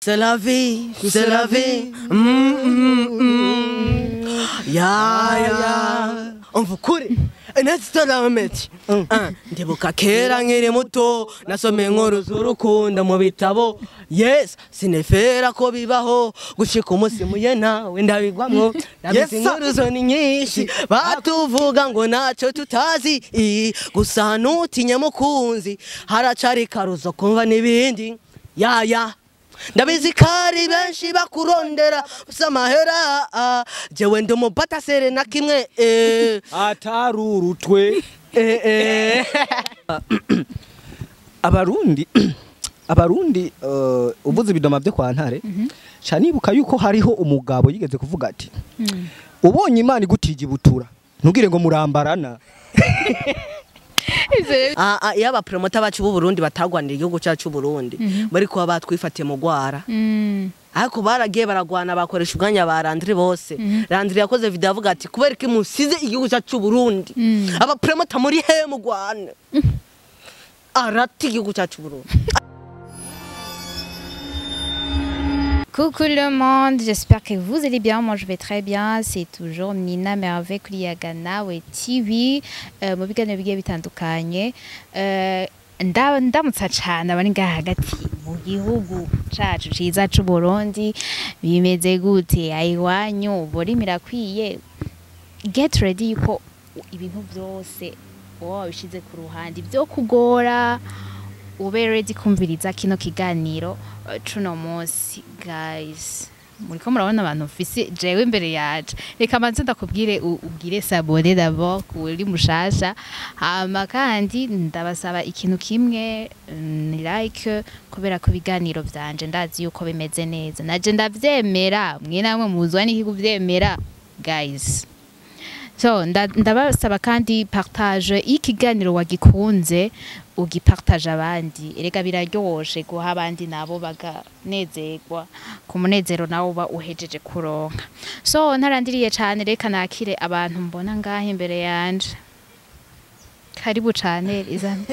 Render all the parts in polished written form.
C'est la vie, c'est la vie. Mm, mm, mm. Ya, ya. Umva ukuri nesitorometi. Ndibuka kera nkiri muto nasomye inkuru z'urukundo mu bitabo. Yes, sinefera ko bibaho gushika umunsi muye nawe ndabigwamwo. Ndabizi inkuru zo ni nyinshi batuvuga ngo ntacyo tutazi, gusa ntutinye mukunzi haracari karuzo kumva n'ibindi. Ya ya. Ndabizi kari benshi bakurondera usamahera, jewe ndi umubatasere na kimwe atarurutwe. Abarundi uvuze ibidoma byo kwa Ntare, ca nibuka yuko hariho umugabo yigeze kuvuga ati ubonye Imana igutije ibutura ntugire ngo murambarana. Iyo abapromota bacu b'u Burundi batagwanira igihugu cyacu Burundi bari kuba batwifatiye mu gwara, ariko baragiye baragwana bakoresha ubwanya ba Landry bose. Landry yakoze video avuga ati kubera iki musize igihugu cyacu Burundi, abapromota muri he mu gwana arati igihugu cyacu Burundi. Coucou le monde, j'espère que vous allez bien. Moi je vais très bien. C'est toujours Nina Merveille kuri Yaga Nawe TV mu biganiro bigiye bitandukanye. Ndamutsa cyane abari ngaha hagati mu gihugu cacu ciza c'u Burundi. Bimeze gute ayiwanyu? Buri mirakwiye. Get ready yuko ibintu byose wabishize ku ruhande byo kugora, ube ready kumviriza kino kiganiro cuno munsi. Guys, muriko murabona abantu mfise jewe imbere yaje. Reka manze ndakubwire ubwire s'abonner d'abord kuri mushasha, hama kandi ndabasaba ikintu kimwe, ni like, kubera ko ibiganiro vyanje ndazi yuko bimeze neza, naje ndavyemera, mwe namwe muzwa n'iki kuvyemera guys. So ndabasaba kandi partage ikiganiro wagikunze, ugipartage abandi. Erega biraryoshe guha abandi nabo baganezerwa ku munezero nawo uba uhejeje kuronka. So ntarandiriye cyane, reka nakire abantu mbona ngaha imbere yanje. Karibu cyane Izan.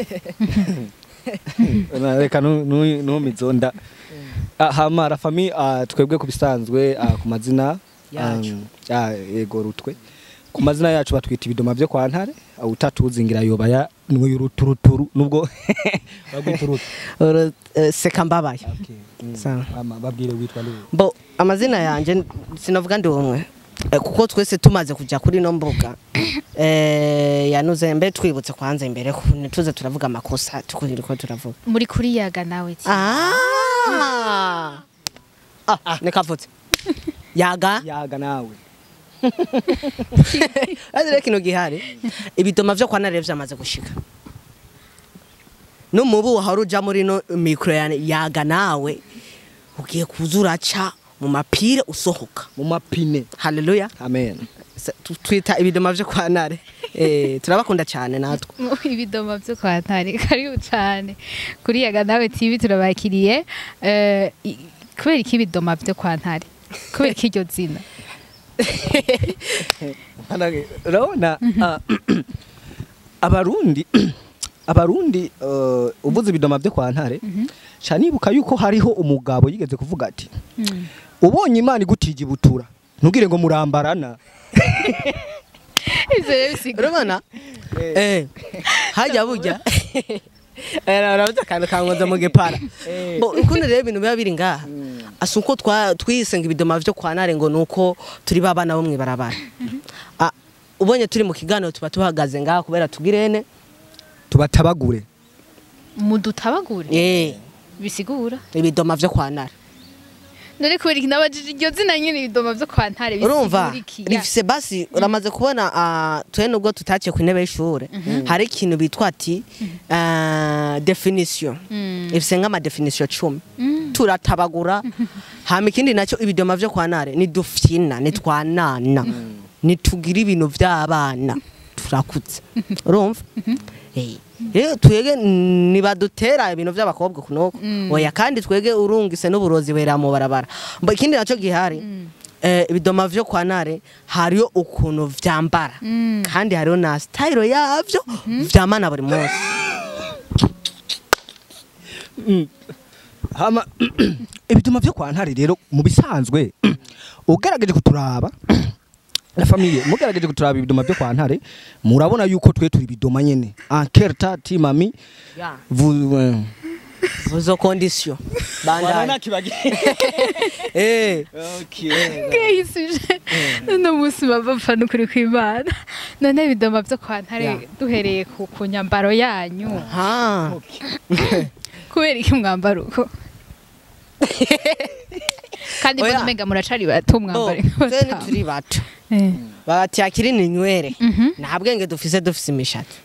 Reka numizonda hama la famille. Twebwe kubisanzwe ku mazina yacu yego rutwe, ku mazina yacu batwita ibidoma byo kwa Ntare. Utatuzingira yoba ya n'uruturuturu nubwo bagwituruta seka mbabaye. Sawa mama, babwire witwa nde? Bo amazina yanje sinavuga ndi umwe, kuko twese tumaze kuja kuri no mbuga yanuze mbe twibutse kwanza imbere tuze turavuga amakosa tukuriko turavuga muri kuri Yaga Nawe TV. Nekavutse Yaga Yaga Nawe. Azire kino gihari ibidoma vyo kwa Ntare vyamaze gushika no mubu haruja muri no micro ya Yaga Nawe ugiye kuzuraca mu mapire usohoka mu mapine. Haleluya, amen. Twita ibidoma vyo kwa Ntare. Turabakunda cyane natwe ibidoma vyo kwa Ntare. Karibu cyane kuri Yaga Nawe TV, turabakiriye. Kubera iki ibidoma vyo kwa Ntare? Kubera iki iryo zina? Urabona Abarundi uvuze ibidoma byo kwa Ntare, ca nibuka yuko hariho umugabo yigeze kuvuga ati ubonye Imana igutije ibutura ntugire ngo murambarana. Urabona hajya burya arabuze akantu kankoze mu gipara. Bo ukuntu rero ibintu biba biri ngaha asuko twisenga ibidoma vyo kwa Ntare ngo nuko turi babana bo mwibarabara. Ubonye turi mu kiganiro tuba tuhagaze ngaha kubera tugirene tubatabagure. Mudutabagure? Bisigura ibidoma vyo kwa Ntare. None kubera iki nabajije iryo zina nyine ibidoma vyo kwa Ntare bisigura iki? Rifise basi uramaze kubona twe nubwo tutaciye ku ntebe y'ishure hari ikintu bitwa ati definition. Ifise nk'ama definition 10. Turatabagura. Hama ikindi nacyo ibidoma vyo kwa Ntare ni dufyina, ni twanana, ni tugira ibintu vy'abana turakutse. Urumva? Rero twege nibadutera ibintu vy'abakobwa kunoko. Oya kandi twege urungise n'uburozi wera mu barabara. Ikindi nacyo gihari ibidoma vyo kwa Ntare hariyo ukuntu vyambara kandi hariyo na style yavyo vyamana buri munsi. Hama ibidoma vyo kwa Ntare rero, mu bisanzwe ugerageje kuturaba, la famille, mugerageje kuturaba ibidoma vyo kwa Ntare, murabona yuko twe turi bidoma nyene en quel temps timami Ya. vous Vuzo condition bandanye. Okay. Bweyisije no munsi bapfa n'ukuri kw'Imana. None ibidoma vyo kwa Ntare, duhereye ku nyambaro yanyu, Ha. kubera iki mwambara uko? Kandi Oya. mbona umenga muracari bato, mwambare Twe nk'abatamu. ntituri bato. Bati akiri ni nywere. Nta bwenge dufise, dufise imishatsi,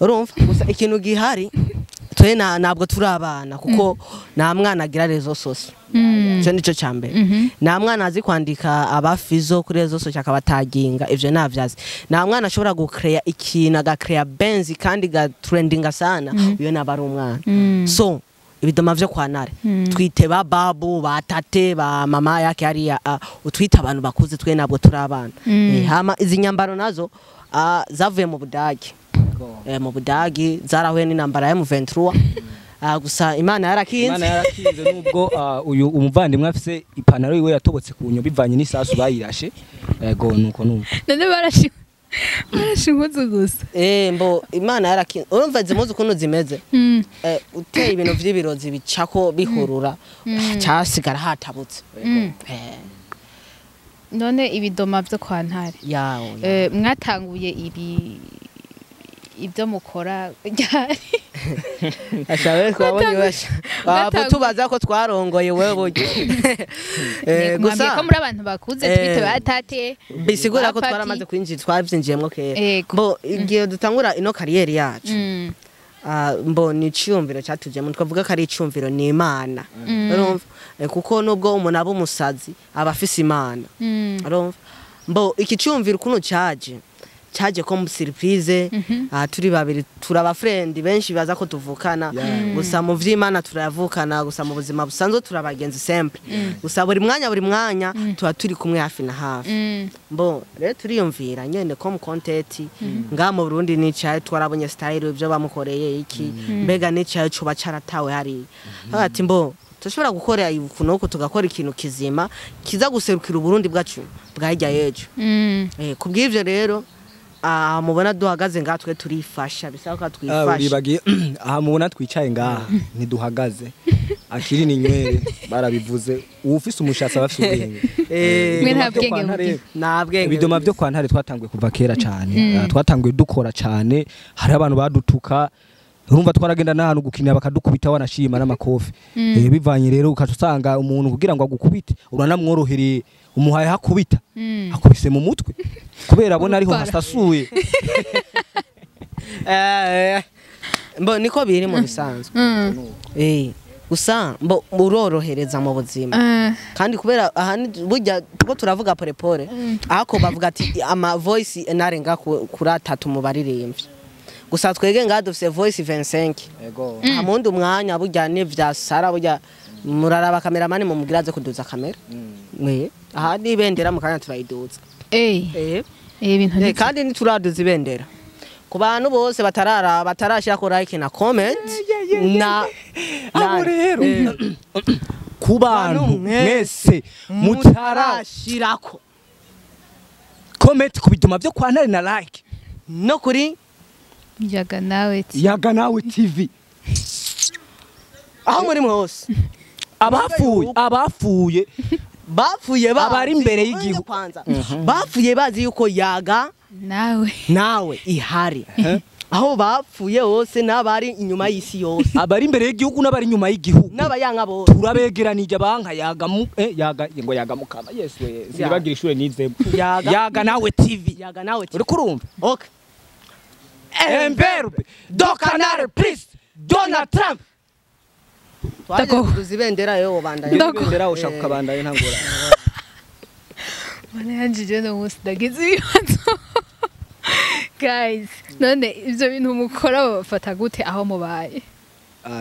urumva? Gusa ikintu gihari, twe ntabwo turi abana, kuko nta mwana agira réseaux sociaux. Icyo nicyo cya mbere. Nta mwana azi kwandika abafizo kuri réseaux sociaux akabataginga, ivyo ntavyazi. Nta mwana ashobora gucrea ikintu, agacrea benzi kandi gatrendinga sana, uyo naba ari umwana. So ibidoma vyo kwa Ntare, twite ba babu, ba tate, ba mama yake hariya, utwite abantu bakuze. Twe ntabwo turi abana. Hama izi nyambaro nazo zavuye mu Budagi. Mu Budagi zarahuye n'intambara ya M23. Gusa Imana yarakinze. Imana yarakinze, nubwo uyu umuvandimwe afise ipantaro yiwe yatobotse ku nyo bivanye n'isasu bayirashe. Ego, nuko nuko. None barashe impuzu gusa? Mbo Imana yarakinze. Urumva izi mpuzu ukuntu zimeze? Uteye ibintu vy'ibirozi bicako bihurura, casigara hatabutse. None ibidoma vyo kwa Ntare, Yawo. Mwatanguye ibi ibyo mukora ryari? Ashawe twabonye basha. Tubaza ko twarongoye wewe burya. Mwambwiye ko muri abantu bakuze, twite ba tate, bisigura ko ba papi. Twaramaze kwinjira, twavyinjiyemwo kera. Mbo igihe dutangura ino carrière yacu, mbo ni iciyumviro cyatujemo, twavuga ko ari iciyumviro, ni Imana, urumva? Kuko nubwo umuntu aba umusazi, aba afise Imana, urumva? Mbo iki ciyumviro ukuntu cyaje ko mu surprise, turi babiri, turaba friend, benshi baza ko tuvukana. Gusa mu vy'Imana turayavukana, gusa mu buzima busanzwe turabagenzi simple. Gusa buri mwanya, buri mwanya tuba turi kumwe hafi na hafi. Mbo rero turiyumvira nyene ko mu content nga mu Burundi nicaye, twarabonye style ibyo bamukoreye iki, mbega nicaye cuba caratawe hariya. Ati mbo turashobora gukora ukuntu uku, tugakora ikintu kizima kiza guserukira Uburundi bwacu bwa hirya y'ejo. Kubw'ivyo rero, mubona duhagaze ngaha, twe turifasha, bisaba ko twifasha. Uribagiye aha mubona twicaye ngaha, ntiduhagaze. Akiri ni nywere, barabivuze, uwufise umushatsi aba afise ubwenge. Mwe nta Ibidoma vyo bwenge kwa Ntare- mugira. Nta bwenge. Ibidoma vyo kwa Ntare twatanguye kuva kera cyane. Twatanguye dukora cyane, hari abantu badutuka. Urumva, twaragenda n'ahantu gukinira bakadukubita, wanashima n'amakofi. Bivanye rero, ukaca usanga umuntu kugira ngo agukubite uranamworohereye, umuhaye hakubita, akubise mu mutwe kubera abona ariho Urupara. hasasuye. Mbo niko biri mu bisanzwe. Gusa mbo urorohereza mu buzima. Kandi kubera aha burya tuko turavuga porepore, ako bavuga ati ama voice narenga kuri atatu mu baririmbyi. Gusa twege ngaha dufise voice 25. Ego. Amundi umwanya burya ni vya sara, burya muraraba kameramani, mumubwira aze kuduza kamera. Mwe aha ni ibendera, mu kanya turayiduza. Ibintu Kandi ntituraduza ibendera. Ku bantu bose batarara, batarashira ko like na comment na Abo rero, ku bantu Bantu mwese mutara mutarashirako comment ku bidoma byo kwa Ntare na like no kuri Yaga Nawe ti. Yaga Nawe TV, aho muri hose, abapfuye, abapfuye, bapfuye bazi Abari imbere y'igihugu. Kwanza bapfuye bazi yuko Yaga Nawe. Nawe ihari, aho bapfuye hose n'abari inyuma y'isi yose, abari imbere y'igihugu n'abari inyuma y'igihugu, n'abayanka bose. Turabegeranije abanka yaga mu yaga ngo yaga mukama Yesu we, sinibagira ishure nizemo. Yaga. Yaga Nawe TV. Yaga Nawe TV. Uri kurumva? Okay. Emberbe do Canal Please Donald Trump. Twaje Ndako. kuduza ibendera yo bandanya. Ndako. Ibendera ushaka ukabandaye ntangora. Mana yanje, je no munsi ndagize ibibazo. Guys, none ivyo bintu mukora babafata gute aho mubaye?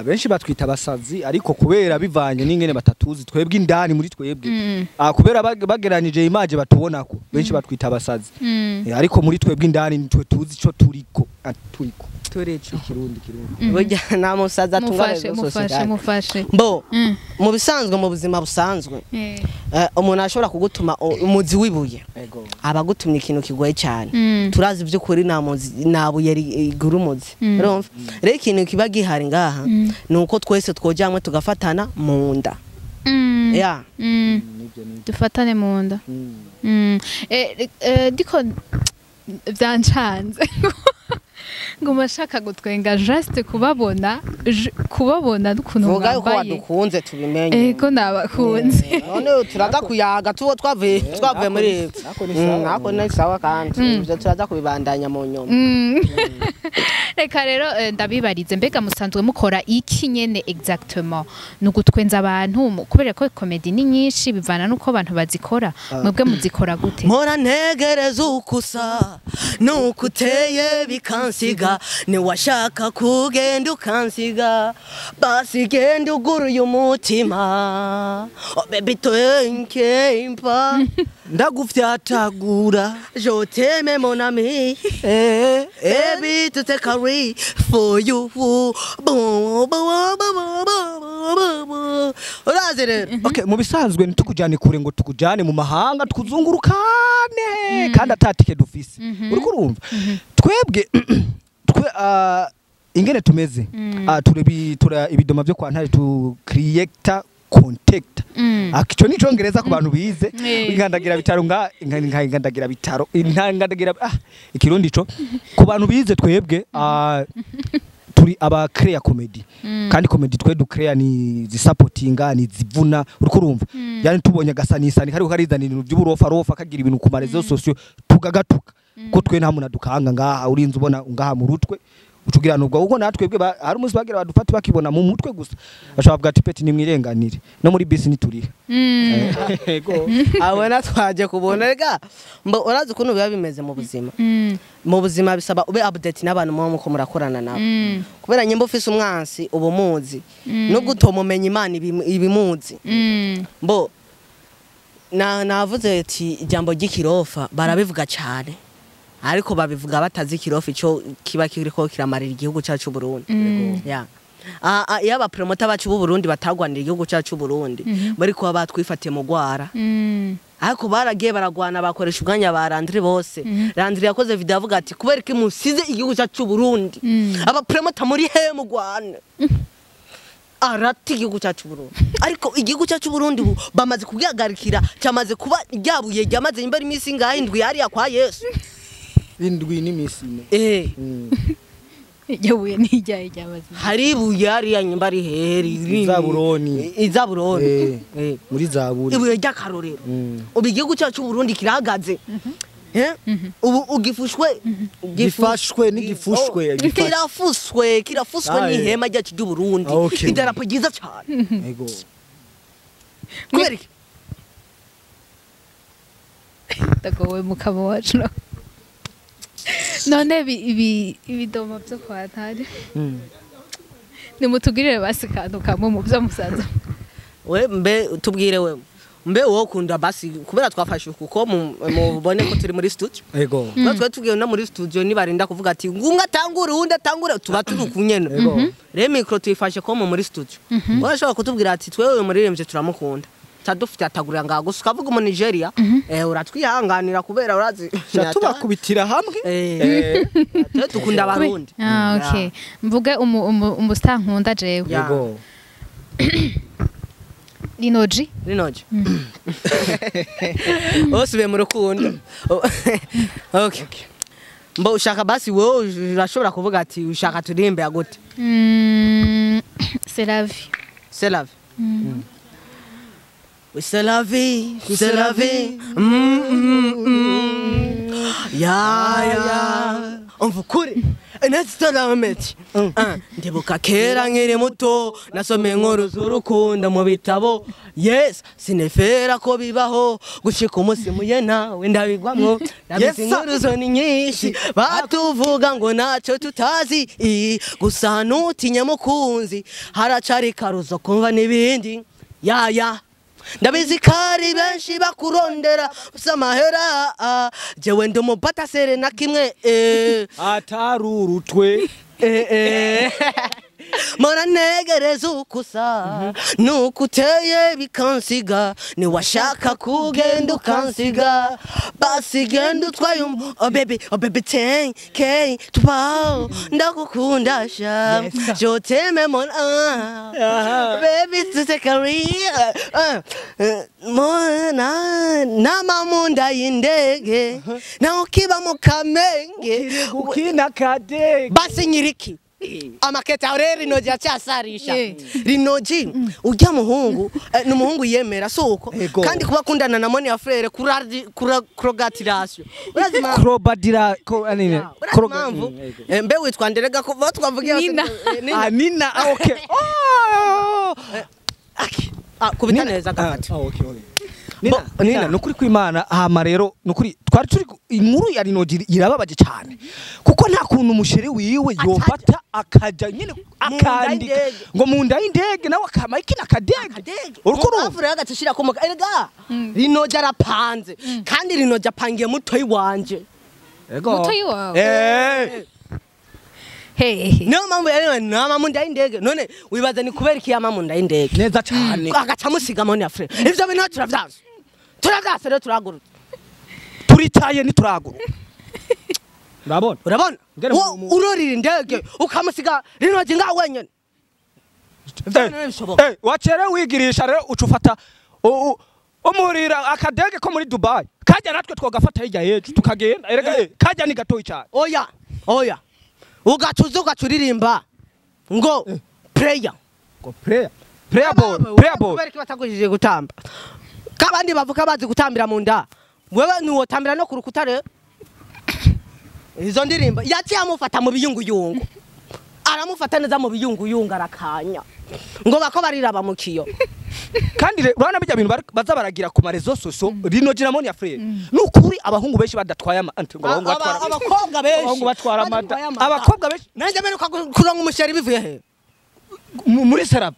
Benshi batwita abasazi, ariko kubera bivanye n'ingene batatuzi twebwe indani muri twebwe. Kubera bageranije image batubonako, benshi batwita abasazi. Ariko muri twebwe indani nitwe tuzi ico turiko. turiko Turico. Ikirundi kirundi. Burya nta musaza atunga Mufashe, rezo mufashe, sosiyete. mufashe. Mbo Mm. mu bisanzwe, mu buzima busanzwe, Eh. umuntu ashobora kugutuma umuzi w'ibuye, Ego. aba agutumye ikintu kigoye cyane. Mm. Turazi by'ukuri nta muzi, nta buye rigura umuzi. Urumva rero ikintu kiba gihari ngaha ni uko twese twoja hamwe tugafatana mu nda. Mm. Ya. Mm. Nibyo nibyo. Dufatane mu nda. Mm. Ndiko byancanze, nguma nshaka gutwenga just kubabona, kubabona n'ukuntu Vuga yuko mwambaye. wadukunze tubimenye. Ego, nabakunze. None turaza kuyaga tuwo twavuye muri Nako ni sawa. Nako ni sawa, kandi ibyo turaza kubibandanya mu nyuma. Reka rero ndabibarize, mbega musanzwe mukora iki nyene exactement? Ni ugutwenza abantu kubera ko comedy ni nyinshi, bivana n'uko abantu bazikora. Mwebwe muzikora gute? Mpora ntegereza ukusa nuko uteye bikansiga, niwashaka kugenda ukansiga, basi genda uguruye umutima. Oh baby, tenkempa. Ndagufyatagura. Je t'aime mon ami. Eh. Baby, to take a re for you. Bo, bo, bo, bo, bo, bo, bo. Urazi rero. Okay, mu bisanzwe ntitukujane kure ngo tukujane mu mahanga tukuzungurukane kandi atatike dufise. Uriko urumva twebwe twe ingene tumeze, turebi tura ibidoma byo kwa Ntare, tu creator contact. Ico ni icongereza ku bantu bize. Inkandagira bitaro nga inkandagira bitaro, inkandagira ikirundi ico ku bantu bize. Twebwe turi aba creator comedy, kandi comedy twe du create ni zisupportinga, ni zivuna. Uriko urumva, yani tubonye agasanisani kariko karizana ibintu by'uburofa rofa, kagira ibintu ku marezo sociaux, tugagatuka ko twe nta muntu adukanga ngaha. Urinze ubona ngaha mu rutwe ucugira nubwo ubwo natwebwe hari umunsi bagira badufate bakibona mu mutwe gusa, bashobora kuvuga ati peti nimwirenganire, no muri bisi nituriha. Yego. Abona twaje kubona rega mbo urazi ukuntu biba bimeze mu buzima. Mu buzima bisaba ube update n'abantu muba muko murakorana nabo, kubera nyimba ufise umwansi uba umuzi, nubwo utomumenya Imana ibimuzi. Mbo na navuze ati ijambo ry'ikirofa barabivuga cyane, ariko babivuga batazi ikirofa ico kiba kiriko kiramarira igihugu cyacu Burundi. Ya. Iyo abapromota bacu b'u Burundi batagwanira igihugu cyacu Burundi, bari kuba batwifatiye mu gwara, ariko baragiye baragwana, bakoresha umwanya ba Landry bose. Landry yakoze video avuga ati kubera ko musize igihugu cyacu Burundi, abapromota muri he mu Rwanda arati igihugu cyacu Burundi. Ariko igihugu cyacu Burundi ubu bamaze kugihagarikira, cyamaze kuba ryabuye ryamaze imba ari iminsi ingahe, indwi hariya kwa Yesu. 7 n'imisi 4. Iryo ni iryaye ryamaze. Hari ibuye hariya nyimba ari hehe riri? Izaburoni. Izaburoni. Muri zaburi. Ibuye ry'akarorero. Ubu igihugu cyacu Burundi kirahagaze. Ubu ugifushwe. Gifashwe n'igifushwe. Oh, kirafuswe, kirafuswe. N'ihema ryacu ry'u Burundi. Idarapo ryiza cyane. Ego. Kubera iki? Ndagowe mukama wacu. None ibidoma byo kwa Ntare, nimutugirire basi kantu kamwe mu byo musanze. We mbe tubwire, we mbe wowe ukunda basi, kubera twafashe kuko mubone ko turi muri studio. Ego. Tuba twari tugiye no muri studio, nibarinda kuvuga ati ngumwe atangure uwundi atangure, tuba turi kunyene. Rero micro tuyifashe ko mu muri studio urashobora kutubwira ati twewe muririmbyi turamukunda, tadufite atagurira ngaho gusa ukavuga mu Nigeria, uratwihanganira kubera urazi Sha tubakubitira hamwe. Twe dukunda Abarundi. Ah, okay, mvuge umustar nkunda jewe. Ya. Ego. Linoji. Rinoje usubiye mu rukundo. Okay, mbo ushaka basi wowe urashobora kuvuga ati ushaka turimbe ya gute? C'est la vie. C'est la vie. Oui, c'est la vie, c'est la vie. Mm, mm, mm. Ya, ya. Umva ukuri. Nasitoramente. Ndibuka kera nkiri muto, nasomye inkuru z'urukundo mu bitabo. Yes, sinefera ko bibaho, gushika umunsi muye nawe ndabigwamwo. Ndabizi. Yes, sir. Inkuru zo ni nyinshi, batuvuga ngo ntacyo tutazi. Gusa ntutinye mukunzi, haracari karuzo kumva n'ibindi. Ya, ya. Ndabizi kari benshi bakurondera usamahera, jewe ndi umubatasere na kimwe atarurutwe Mora negereza ukusa nukuteye bikansiga, niwashaka kugenda ukansiga basi genda utwaye oh baby, oh baby 10k 12 ndagukunda sha je t'aime mon baby tusekari mon nama munda y'indege na ukiba mu Kamenge ukina kadege basi nyiriki amaketa aho Rinoji acyasarisha. Rinoji ujya muhungu ni umuhungu yemera soko kandi kuba kundana na Monia Frere kurogatirasyo urazima krobadira ko anine krogamvu mbe witwa nderega ko twavugiye Nina. Nina okay oh kubita neza gafata okay okay Nina nukuri kwimana hama rero nukuri twari turi inkuru ya Rinoji irababaje cyane kuko nta kuntu umusheri wiwe yofata akaja nyine akandika ngo munda y'indege nawe akama iki nakadege uruko afure agatishira ko erega Rinoji arapanze kandi Rinoji apangiye mutoyi wanje. Ego mutoyi wawe hey niyo mpamvu yari nama munda y'indege none wibaza ni kubera iki yama munda y'indege neza cyane agaca musiga Monia Frere ivyo bintu turavyaza turavyaza rero turagurutse turitaye nituraguruka urabona urabona urorira indege ukamusiga Rinoji nga wenyene wacere wigirisha rero ucufata umurira akadege ko muri Dubai kajya natwe twogafata hirya yecu tukagenda erega kajya ni gatoyi cyane oya oya ugacuza ugacuririmba ngo prayer ngo prayer prayer ball prayer ball kubera batagujije gutamba kabandi bavuka bazi gutambira mu nda wewe niwotambira no kurukuta rero izo ndirimbo yaciye amufata mu biyunguyungu aramufata neza mu biyunguyungu arakanya ngo bako bariraba mu kiyo kandi urabona bijya bintu baza baragira ku marezo soso Rinoji na Monia Frere nukuri abahungu benshi badatwaye amata ngo abahungu batwara abakobwa benshi abahungu batwara amata abakobwa benshi nanje meruka kuronka umusheri bivuye he muri seravi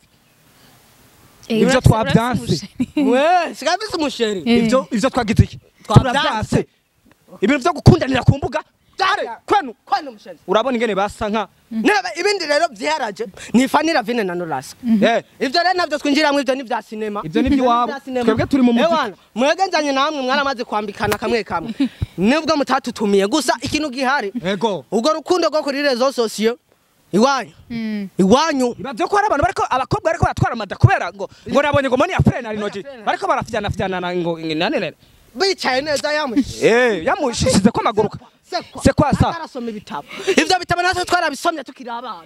ivyo twabyanse we sigafise umusheri ivyo twagize iki turabyanse ibintu byo gukundanira ku mbuga dare kwenu kwenu umusheri urabona ingene basa nka naba ibindi rero byiharaje ni Fanny Ravine na Norasi ivyo rero navyo twinjiramwe ivyo ni vya cinema ivyo ni by'iwabo twebwe turi mu muziki mwege nzanye namwe mwaramaze kwambikana kamwe kamwe nubwo mutatutumiye gusa ikintu gihari yego ubwo rukundo rwo kuri réseaux sociaux iwanyu iwanyu ibavyo ko hari abantu bariko abakobwa bariko baratwara amada kubera ngo nabonye ngo Monia Frere na Rinoji bariko barafyana fyana ngo nanene bicaye neza yamushize ko amaguruka C'est quoi ça?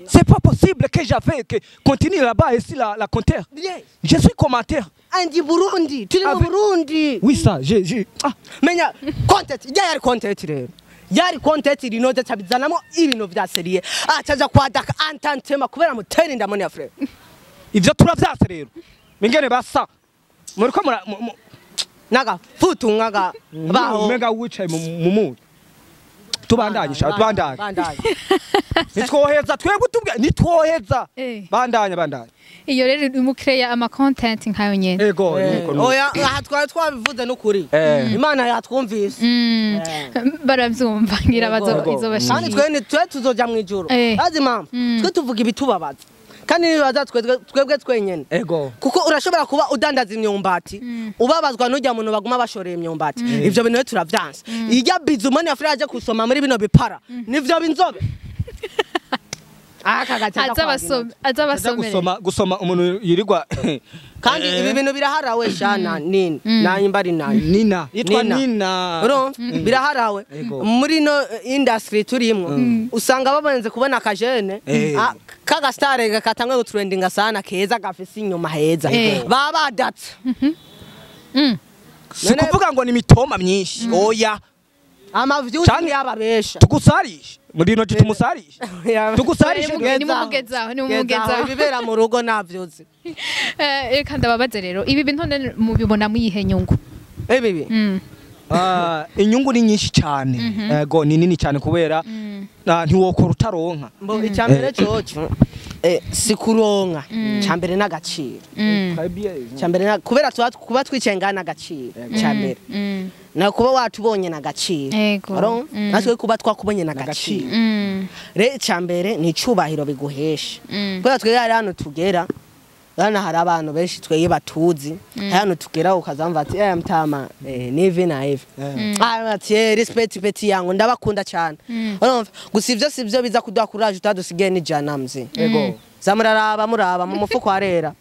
C'est pas possible que j'avais que continue là-bas ici la compteur. Yes. Je suis commentaire. Andi Burundi, turi mu Burundi. Oui ça, j'ai ah menya content, yari content rero. Yari content Rinoji tabizanamo ibintu vya serie. Acaja kwadaka antantema kubera mutera inda Monia Frere. Ivyo turavyase rero. Mingene basa. Muriko mura naga futu ngaga baho. Menga wicaye mu mu. Tubandanye sha tubandanye nitwoheza twebwe tubwe nitwoheza bandanye bandanye iyo rero umucreya ama content nkayo nyene ego niko oya aha twari twabivuze nukuri Imana yatwumvise baravyumva ngira bazo izobashikira kandi twe twe tuzoja mu ijuru azi mama twe tuvuga ibitubabaza kandi nibaza twebwe twenyene ego kuko urashobora kuba udandaza imyumbati ubabazwa n'ujya muntu baguma bashoreye imyumbati ivyo bintu turavyanse ijya bizu Monia Frere aje kusoma muri bino bipara nivyo binzobe aza gusoma gusoma umuntu yirirwa kandi ibi bintu biraharawe shana nini nanyimbari nani Nina yitwa Nina urumva biraharawe muri no industry turimwo usanga babanze kubona akajene kaga star katangwe gutrendinga sana keza gafise inyuma heza babadatse si kuvuga ngo ni mitoma myinshi oya amavyu yababesha tugusarisha muri no tumusarisha tugusarisha nimugezaho nimugezaho ibibera mu rugo navyuzi reka ndababaze rero ibi bintu mubibona muyihe nyungu ibibi inyungu ni nyinshi cyane yego ni nini cyane kubera ntiwokora utaronka icyambere coco Si kuronka cambere n'agaciro. Cambere kubera tuba kuba twicaye ngaha n'agaciro cambere. Na kuba watubonye n'agaciro. Ego. Natwe kuba twakubonye n'agaciro. Re cambere ni icubahiro biguhesha. Kubera twebwe hari hano tugera, hano hari abantu benshi twebwe batuzi, hari hano tugera ukazamva ati mtama ni hivi na hivi. Ati respect petit yangu ndabakunda cyane. Urumva gusa ivyo sivyo biza kuduha courage utadusigaye n'ijana mzi. Ego. Zamuraraba muraba mu mufuko arera.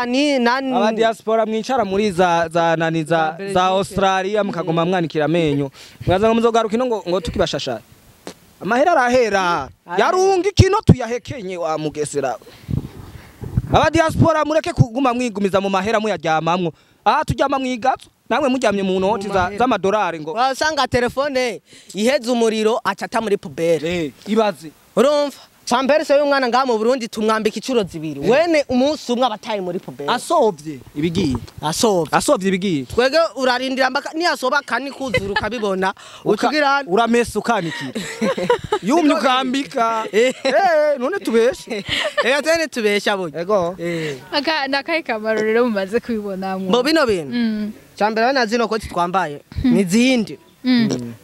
Ni nani aba diaspora mwicara muri za nani za Australia mukagoma mwanikira amenyo. Mwaza ngo muzogaruka ino ngo tukibashasha. Amahera arahera. Yarunga ikino tuyahekenye wa mugesera. Aba diaspora mureke kuguma mwigumiza mu mahera muyaryamamwo. Turyama mwigatso namwe muryamye mu noti z'amadolari ngo. Wasanga telefone iheze umuriro acata muri poubelle. Ibaze. Urumva? Pampers y'umwana ngaha mu Burundi tumwambika incuro zibiri. Wene umunsi umwe abataye muri poubelle. Asovye ibigiye. Asovye ibigiye. Twege urarindira mbaka niyasoba kani kuzura ukabibona utugira uramesa ukanikira. Yumye ukambika. None tubeshe. Atene tubesha burya. Ego. Aka nakaye kamaro rero mumaze kubibonamwo. Bo bino bintu. Cambere na zino koti twambaye. Nizindi.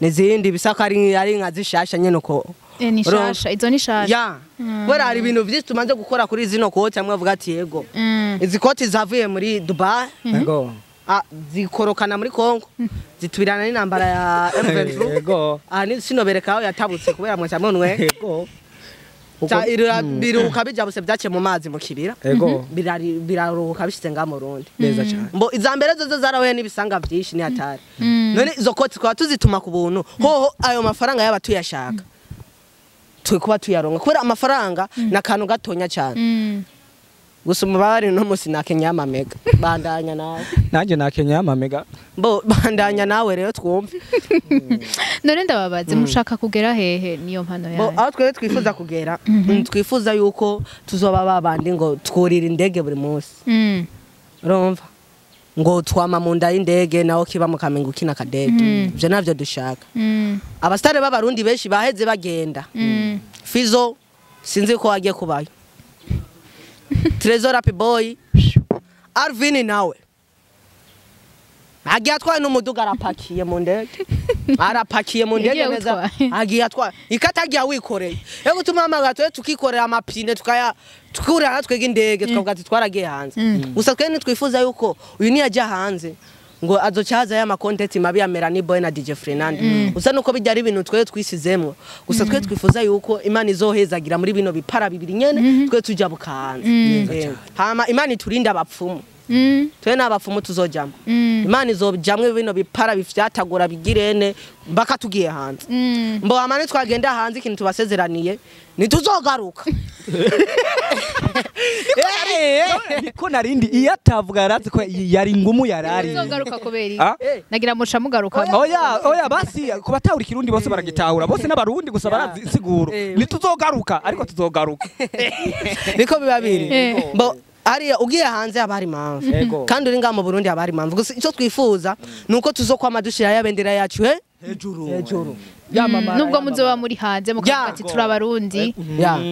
Nizindi bisaka ari nka zishasha nyene uko. Ni shasha, izo ni shasha. Ya. Kubera hari ibintu byinshi tumaze gukora kuri zino koti amwe avuga ati yego. Izi koti zavuye muri Dubai. Yego. Zikorokana muri Kongo. Zitubirana n'intambara ya M23. Yego. Ni sinobereka aho yatabutse kubera mwe cyamwe. Yego. Biruka bijabuse byace mu mazi mu kibira. Yego. Biraruka bishize nga mu Burundi. Neza cyane. Mbo iza mbere zo zarahuye n'ibisanga byinshi ni hatari. None izo koti twaba tuzituma ku buntu. Hoho ayo mafaranga yaba tuyashaka. Twe kuba tuyaronka kubera amafaranga nakantu gatonya cyane. Gusa umubare no musi nakenya amamega bandanya nawe. Nanje nakenya amamega. Mbo bandanya nawe rero twumve. None ndababaze mushaka kugera hehe niyo mpano yawe? Bo aho twe twifuza kugera, twifuza yuko tuzoba babandi ngo twurira indege buri munsi. Urumva? Ngo twama mu nda y'indege naho kiba mu Kamenge ukina kadege. Ivyo navyo dushaka. Abastare b'abarundi benshi baheze bagenda. Fizo sinzi ko agiye kubayo. Trezor Happy Boy, Arvin nawe. Agiye atwaye n'umuduga arapakiye mu ndege. Arapakiye mu ndege neza. Agiye atwaye. Ikatagiye wikoreye. Ego tumama twe tukikorera amapine tukaya tukurana twega indege tukavuga ati twaragiye hanze. Gusa twe nitwifuza yuko uyu niyaja hanze ngo azocaza ya makontenti mabi ya Melanie Boy na DJ Fernando. Usa nuko bijya ari ibintu twe twisizemwo. Gusa twe twifuza yuko Imana izohezagira muri bino bipara bibiri nyene twe tuja bukanze. Hama Imana iturinda abapfumu. Twe n'abapfumu tuzojamwe. Imana izojamwe bino bipara bifyatagura bigirene mbaka tugiye hanze. Mbo amane twagenda hanze ikintu tubasezeraniye nituzogaruka. Niko narindi iyo atavuga yarazi ko yari ngumu yarari. Tuzogaruka kubera iki? Nagira muca mugaruka. Oya basi kubatahura ikirundi bose baragitahura bose n'abarundi gusa barazi insiguro. Nituzogaruka ariko tuzogaruka. Niko biba biri. Mbo hariya ugiye hanze haba hari impamvu. Kandi uri ngaha mu Burundi haba hari impamvu. Gusa icyo twifuza nuko tuzokwama dushira ya bendera yacu hejuru. Nubwo muzoba muri hanze mukavuga ati turabarundi.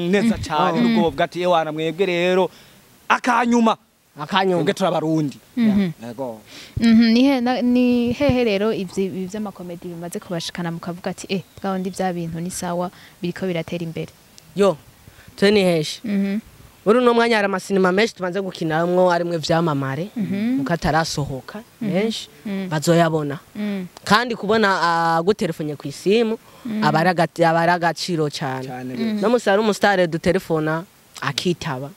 Neza cyane nubwo bavuga ati ewana mwebwe rero akanyuma mwebwe turabarundi. Yego. Ni hehe rero ivyo vy'amakomedi bimaze kubashikana mukavuga ati bwa ndi bya bintu ni sawa biriko biratera imbere. Yo twe ni hehe. Uri no mwanya hari amasinema menshi tubanze gukinamwo arimwe vyamamare mukatarasohoka menshi bazoyabona. Kandi kubona gutelefone ku isimu abara agaciro cyane. No musara umustar dutelefona akitaba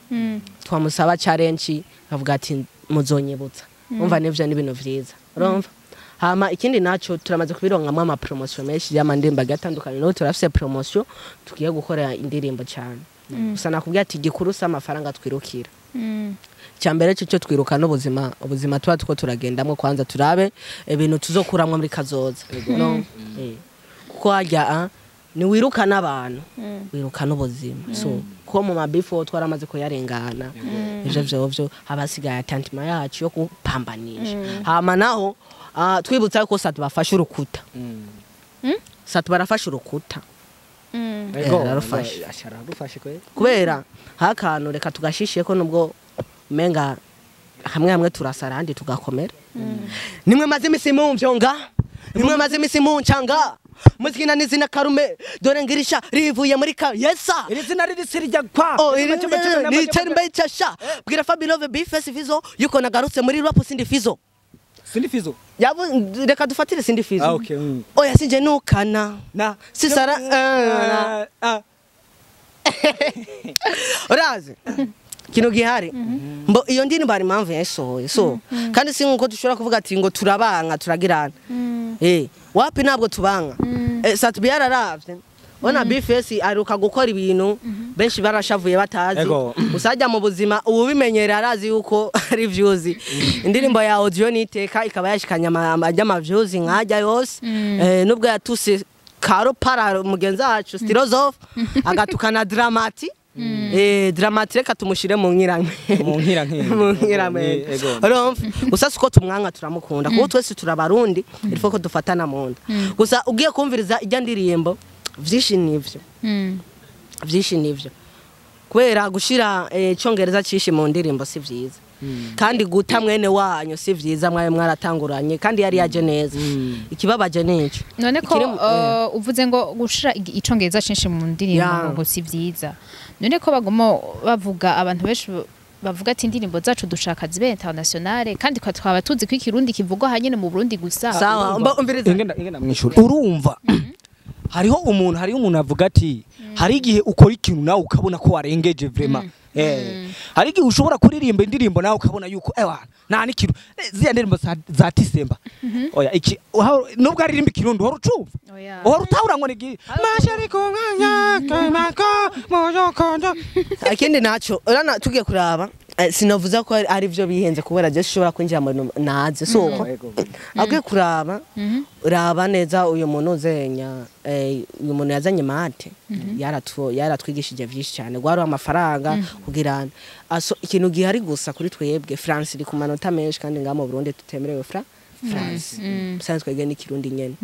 twamusaba challenge avuga ati muzonyibutsa. Umva nivyo ni ibintu vyiza. Urumva? Hama ikindi naco turamaze kubironkamwo ama promotion menshi y'amandimba gatandukanye no turafise promotion tugiye gukora indirimbo cyane. Gusa nakubwiye ati gikuru sa amafaranga twirukira. Cyambere cyo twiruka n'ubuzima, ubuzima tuba tuko turagendamwo kwanza turabe ibintu tuzokuramwo muri kazoza. No. Kuko hajya ni wiruka n'abantu, wiruka n'ubuzima. So ko mu mabifo twaramaze kuyarengana. Ivyo vyo abasigaye atantima yacu yo kupambanisha. Hama naho twibutsa ko satu bafashe urukuta. Satu barafashe urukuta. Ego, Ararufashe. Ararufashe kwe. Kubera hakantu reka tugashishiye ko nubwo umenga hamwe hamwe turasara ahandi tugakomera. Nimwe maze imisi mumvyonga, nimwe maze imisi muncanga, muzikina n'izina karume dore ngirisha rivuye muri ka yesa. Iri zina ririsi rijya kwa. Oh, iri ni termbe chasha. Bwira Fabilove Bface Fizo yuko nagarutse muri rap sindi Fizo. Sindi Fizo. Yabu reka dufatire sindi Fizo. Ah, okay. Oya sinje nukana. Na Sisara urazi kino gihari mbo iyo ndirimbo hari impamvu yayisohoye so kandi si nkuko dushobora kuvuga ati ngo turabanka turagirana wapi ntabwo tubanka. Sat-B yararavye ona Bface aruka gukora ibintu benshi barashavuye batazi. Ego. Usajya mu buzima ububimenyera arazi yuko ari views. Indirimbo ya audio niteka ikaba yashikanye ama views nkajya yose, nubwo yatuse Karo para mugenzi wacu Stilozof agatukana Dramati. Dramati reka tumushire mu nkiramwe. Mu nkirankere. Mu nkiramwe. Ego. Urumva gusa siko tumwanka turamukunda kuko twese turabarundi, il faut ko dufatana mu nda. Gusa ugiye kumviriza ijya ndirimbo vyinshi nivyo, vyinshi nivyo, kubera gushira icongereza cishi mu ndirimbo si vyiza, kandi guta mwene wanyu si vyiza mwaye mwaratanguranye kandi yari yaje neza. Ikibabaje nico. None ko uvuze ngo gushira icongereza cinshi mu ndirimbo ngo si vyiza, none ko baguma bavuga, abantu benshi bavuga ati indirimbo zacu dushaka zibe internationale, kandi ko twaba tuzi ko ikirundi kivugwa hanyene mu Burundi gusa? Sawa, umviriza. Ingenda mwishuri urumva hariho umuntu avuga ati hari igihe ukora ikintu nawe ukabona ko warengeje vraiment. Hari igihe ushobora kuririmba indirimbo nawe ukabona yuko ewa nta n'ikintu. Ziriya ndirimbo za Tisemba, oya iki nubwo aririmba ikirundi uhora ucumva Oya. uhora utahura ngo ni mashari ku mwanya kemako moyokondo. Ikindi naco urana tugiye kuraba, sinavuze ko ari byo bihenze kubera je ushobora kwinjira mu bintu naze so agiye kuraba raba neza uyu muntu uzenya, uyu muntu yazanye maths yaratwigishije vyinshi cyane gwari amafaranga kugira aso ikintu gihari gusa kuri twebwe France iri ku manota menshi kandi ngaha mu Burundi tutemerewe France musanzwe twebwe n'ikirundi nyene,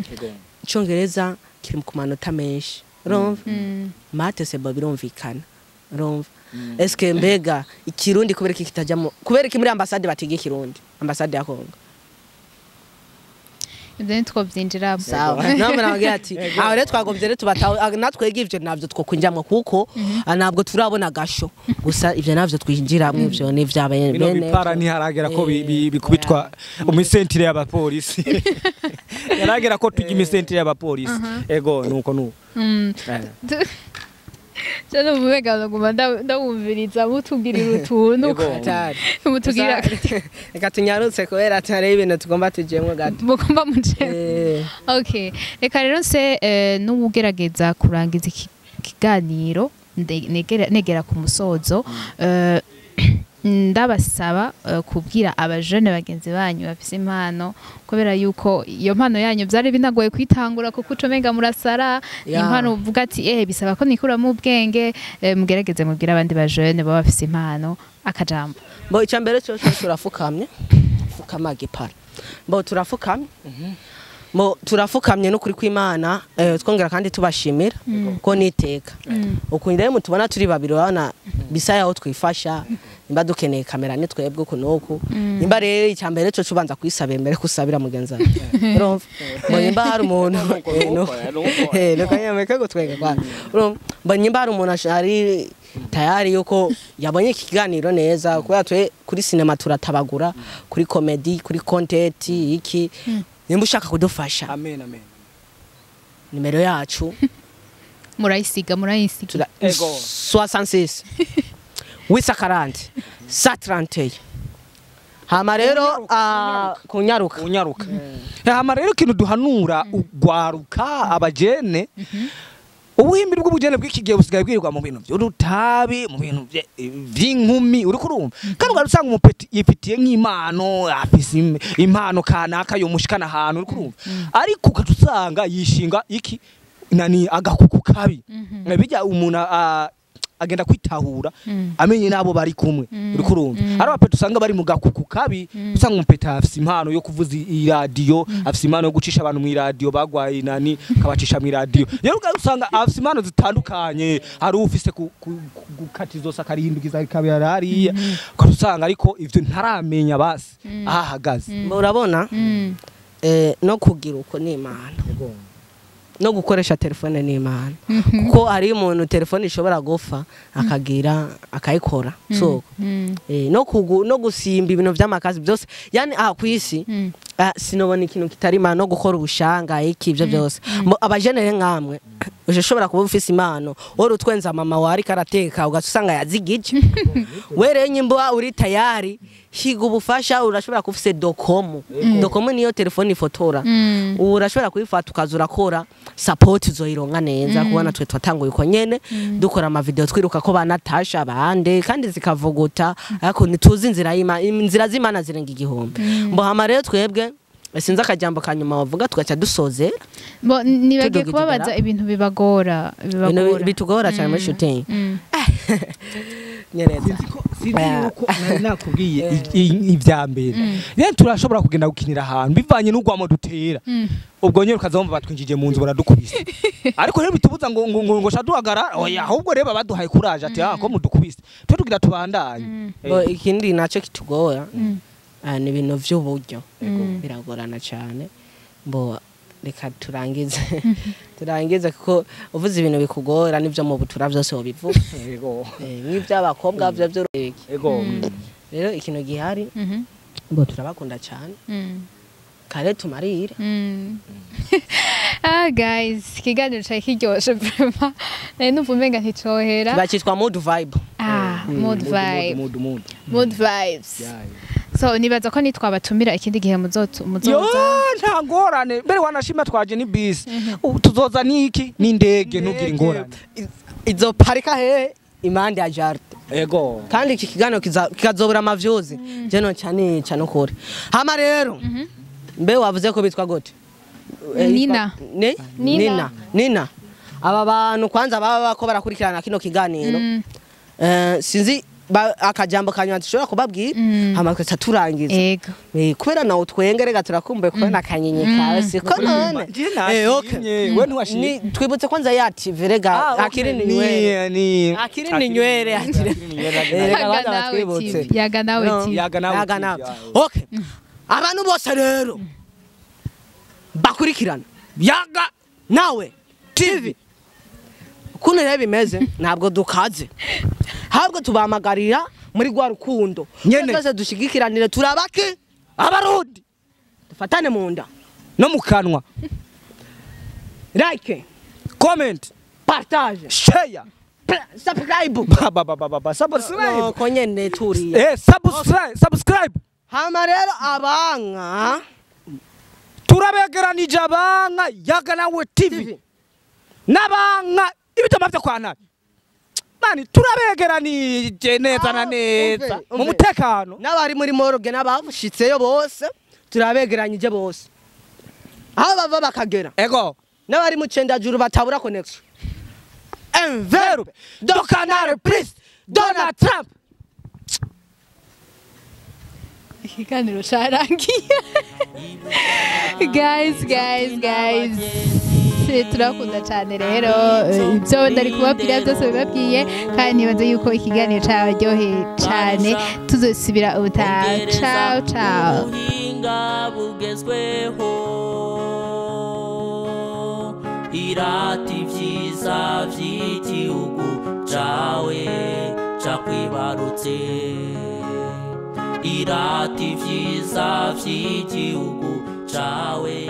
icongereza kiri ku manota menshi, urumva maths seba birumvikana, urumva eske mbega ikirundi kubera iki kitajamo, kubera iki muri ambasade batiga ikirundi, ambasade ya Kongo? Ibyo ntitwobyinjiramo. Sawa, nawe murabwira ati aho rero twagombye rero tubataho natwega ivyo navyo twokwinjiramo kuko ntabwo turabona agasho gusa ivyo navyo twinjiramwo ivyo ni vya bino bene bipara ntiharagera ko bikubitwa umisentire y'abapolisi, yaragera ko tujya imisentire y'abapolisi. Ego nuko nuko. Cyane umubega nguma ndawumviriza mutubwirira utuntu. Ego. Hatari. Mutubwirira. Reka tunyarutse kubera tutari ibintu tugomba tujemwo gato. Mugomba muje. Okay, reka rero nse n'ugerageza kurangiza iki kiganiro negera ku musozo, ndabasaba kubwira abajene bagenzi banyu bafise impano, kubera yuko iyo mpano yanyu byari binagoye kwitangura kuko ucomenga murasara. Impano uvuga ati bisaba ko nikuramo ubwenge, mugerageze mubwire abandi bajene baba bafise impano akajambo. Bo icya mbere cyo turafukamye, fukama gipara, bo turafukamye, bo turafukamye n'ukuri kw'Imana, twongera kandi tubashimira ko niteka ukuntu rero mutubona turi babiri, urabona bisa yaho twifasha nimba dukeneye kamera ni twebwe uku n'uku. Nimba rero icya mbere cyo cubanza kwisabira mbere kusabira mugenzi wawe, urumva ngo nimba hari umuntu nuko nyameka gutwenga kwa urumva ngo nimba hari umuntu ari tayari yuko yabonye iki kiganiro neza, kubera twe kuri sinema turatabagura, kuri comedy, kuri content iki, nimba ushaka kudufasha, Amen, amen. Nimero yacu Murayisiga, murayisiga. Ego. 66 840 131. Hama rero kunyaruka. Unyaruka. Hama rero ikintu duhanura ugwaruka abajene, ubuhimbiri bw'ubujene bw'iki gihe busigaye bwirirwa mu bintu by'urutabi, mu bintu vy'inkumi, uriko urumva, kandi ugahita usanga umupeti yifitiye nk'impano, afise impano kanaka yomushikana ahantu, uriko urumva, ariko ugaca usanga yishinga iki nani agakuku kabi bijya umuntu agenda kwitahura amenye nabo bari kumwe, uriko urumva. Ari abapeta usanga bari mu gakuku kabi, usanga umupeta afise impano yo kuvuza iradiyo, afise impano yo gucisha abantu mu iradiyo bagwaye inani akabacisha mu iradiyo. Rero usanga afise impano zitandukanye, hari ufise gukata izosi akarihindukiza rikabera hariya, usanga ariko ivyo ntaramenya basi aho ahagaze. Urabona, no kugira uko ni imana, no gukoresha telefone ni imana, kuko hari umuntu telefone ishobora gufa akagira akayikora so no no gusimba ibintu by'amakazi byose, yani aha ku isi sinobona ikintu kitari imana, no gukora ubushanga iki ibyo byose. Abajenere nkamwe ushobora kuba ufise impano, wari utwenza mama wari karateka ugasanga yazigije, wereye nyimbo uri tayari higa ubufasha, urashobora kufise dokomo. Dokomo niyo telefone ifotora, urashobora kuyifata ukaza urakora support uzoyironka neza. Kubona twe twatanguye uko nyene dukora ama video twiruka ko banatasha abande kandi zikavuguta, ariko ntituzi inzira y'Imana, inzira z'Imana zirenga igihumbi. Mbo hama rero twebwe sinzi akajambo kanyuma bavuga tugaca dusozera. Bo nibagiye kubabaza ibintu bibagora, bibagora bitugora cyane muri shooting. Nyereza sinzi yuko nari nakubwiye ivya mbere. Rero turashobora kugenda gukinira ahantu bivanye n'ugwamo dutera. Ubwo nyine ukazomva batwinjije mu nzu baradukubise. Ariko rero bitubuza ngo ngo ngo shaduhagara, oya, ahubwo rero baduhaye courage ati ah ko mudukubise. Twe tugira tubandanye. Bo ikindi naco kitugora ni ibintu vy'uburyo, biragorana cyane. Bo reka turangize turangize kuko uvuze ibintu bikugora nivyo mu butura byose wobivuga. Yego. Nk'ivy'abakobwa byo byo. Yego. Rero ikintu gihari, bo turabakunda cyane. Kare tumarire. Ah guys, ikiganiro cari kiryoshe vraiment. Nari numva umenga nticohera. Bakitwa mood vibe. Ah, mood vibe. Mood mood. Mood vibes. So nibaza ko nitwabatumira ikindi gihe muzoza. Yo nta ngorane, mbere wanashima twaje ni bisi. Tuzoza niki n'indege ntugire ingorane. Izo parika he imande ya jardin. Ego. Kandi iki kiganiro kikazobura amavyuzi. Je no cyane cyane ukuri. Hama rero mbe wavuze ko bitwa gute? Nina. Ne? Nina. Nina. Aba bantu kwanza baba bako barakurikirana kino kiganiro. Sinzi akajambo kanywa dushobora kubabwira hama twese turangiza. Ego. Kubera nawe twengerega turakumbuye kubona akanyenye kawe siko none. Okay. We ntiwashimye. Twibutse kwanza ya TV rega akiri ni nywere. Ni akiri ni nywere akiri. Rega baza twibutse. Yaga nawe TV. Yaga nawe. Okay. Abantu bose rero bakurikirana Yaga nawe TV. Kuno rero bimeze ntabwo dukaze, ahubwo tubamagarira muri rwa rukundo nyene twese dushigikiranire, turabake abarundi dufatane mu nda no mu kanwa. Like, comment, partage, share, subscribe. Ba ba ba ba subscribe. No konyene turiya. Subscribe, subscribe. Hama rero abanka turabegeranije abanka Yaga nawe TV n'abanka ibitoma vyo kwa nabi. Mani turabegeranije neza na neza mu mutekano. N'abari muri morgue n'abavushitseyo bose turabegeranyije bose. Aho bava bakagera. Ego. N'abari mu cendajuru batabura connection. Un verbe do Canal Plus Donald Trump. Ikiganiro carangiye. Guys, guys, guys. Turakunda cyane rero ibyo ndari kubabwira byose bibabwiye, kandi nibaza yuko ikiganiro cyabaryoheye cyane. Tuzosubira ubutaha. Ciao ciao. Ubuhinga bugezweho irata ivyiza vy'igihugu cawe cakwibarutse, irata ivyiza vy'igihugu cawe.